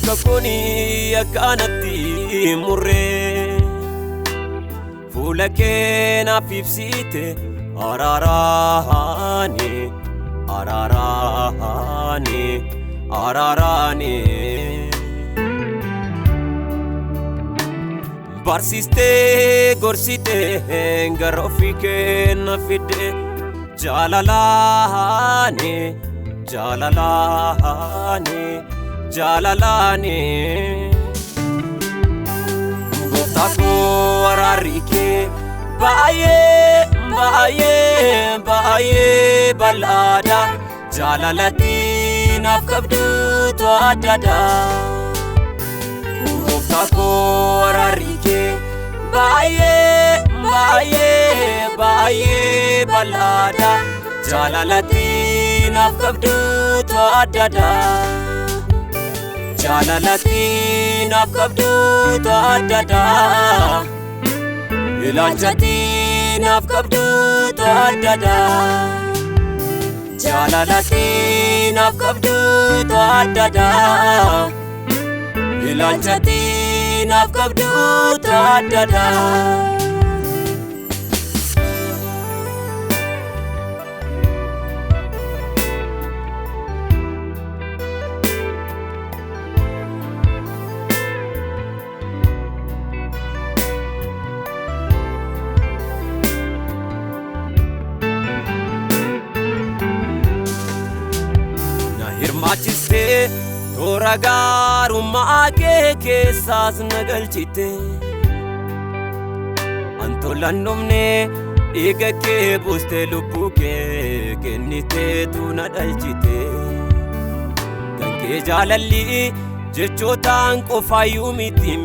Yakka kuni akkanatti murree fuula kee naaf ibsite araaraani araaraani araaraani. Barsiistee gorsitee gara ofii kee na fidde jaalalaani jaalalaani jaalalaani. Gooftaa koo araarri kee baay'ee baay'ee baay'ee bal'aadha jaalalatti naaf qabduutu addadha. Gooftaa koo araarri kee baay'ee baay'ee baay'ee bal'aadha jaalalatti naaf qabduutu addadha. Jaalalatti naaf qabduutu addadha. Ilaalchatti naaf qabduutu addadha. Jaalalatti naaf qabduutu addadha. Ilaalchatti naaf qabduutu addadha. Na hirmaachistee toora gaarummaa kee keessaas na galchite. An tolan dhumne dhiiga kee buustee lubbuu kee kenniteetu na dhalchite. Kan kee jaalalli jechootaan qofaayyuu miti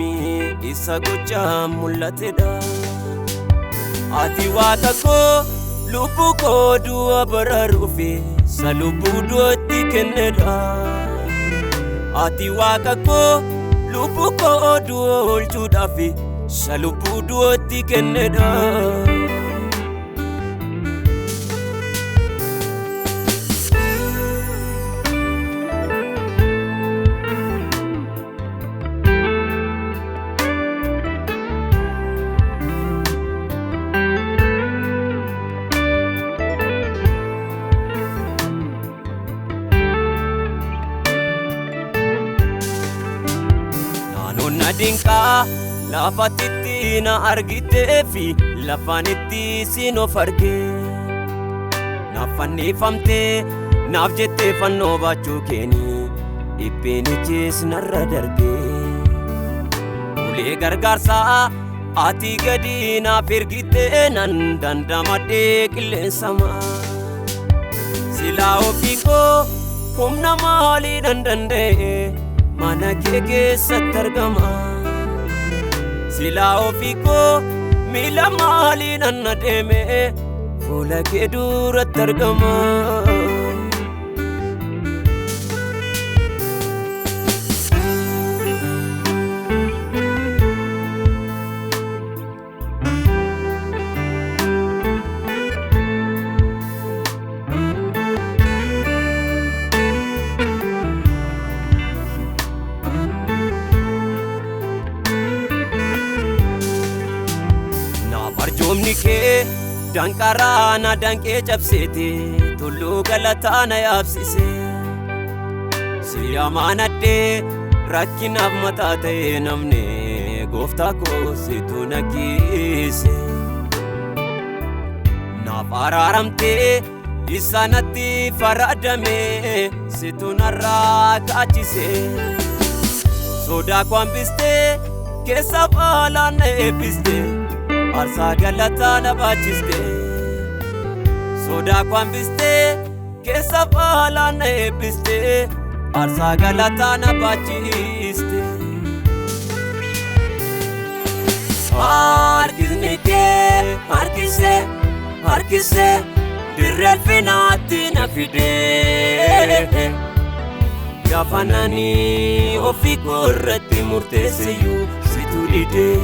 isa gochaan mul'atedha. Ati waaqa koo lubbuu koo du'a baraaruufi isa lubbuu du'atti kennedha. Ati waaqa koo lubbuu koo du'a oolchuudhaaf isa lubbuu du'atti kennedha. Naannoon na dinqaa lafatitti na argitee fi lafaanitti siin of argee. Naaf fannifamtee naaf jettee fannoo baachuu keeni dhiphiinichis narra darbee. Ulee gargaarsaa ati gadi naaf ergitee nan dandamadhee qilleensamaa. Silaa ofii koo humna maaliidhaan danda'e mana kee keessatti argama. Silaa ofii koo miila maaliidhaan na deeme fuula kee duratti argama. Naaf arjoomni kee danqaraa na danqee cabseete tulluu galataa na yaabsise. Si amaanadhee rakkinaaf mataa ta'e namni gooftaa koo situ na kiise. Naaf araaramtee isa natti faradame situ narraa kaachise. Sodaa koo hambistee keessa baalaan na eebbiste. Aarsaa galataa na baachiste. Sodaa koo hambistee keessa baalaan na eebbiste. Aarsaa galataa na baachiste. Harkisni kee harkisee harkisee dirree ulfinaatti na fidee. Gaafa nani ofii koo irratti murteesseyyuu situ didee.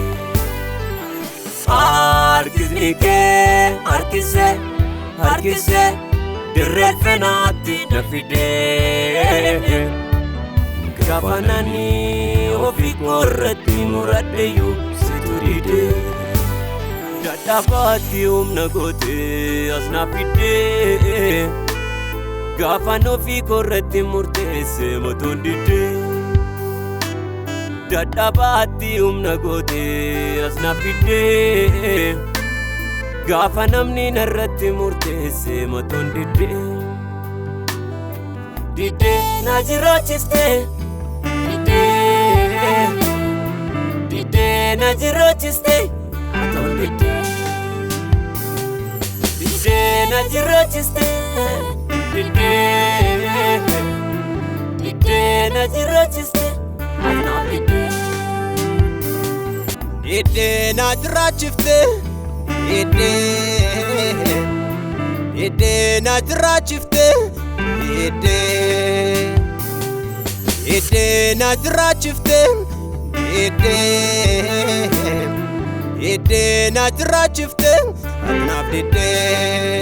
Harkisni kee harkisee harkisee dirree ulfinaatti na fidee. Gaafa nani ofii koorratti muradheyyuu situ didee. Dadhabaatti humna gootee as na fiddee. Gaafa ofii koorratti murteesse motoon didee. Dadhabaatti humna gootee as na fiddee. Gaafa namni narratti murteesse motoon didee. Didee na jiraachiste. Didee. Didee na jiraachiste. Motoon didee. Didee na jiraachiste. Didee. Didee na jiraachiste. Anaaf didee. Didee na jiraachifte. Didee. Didee na jiraachifte. Didee. Didee na jiraachifte. Didee. Didee na jiraachifte. Anaaf didee.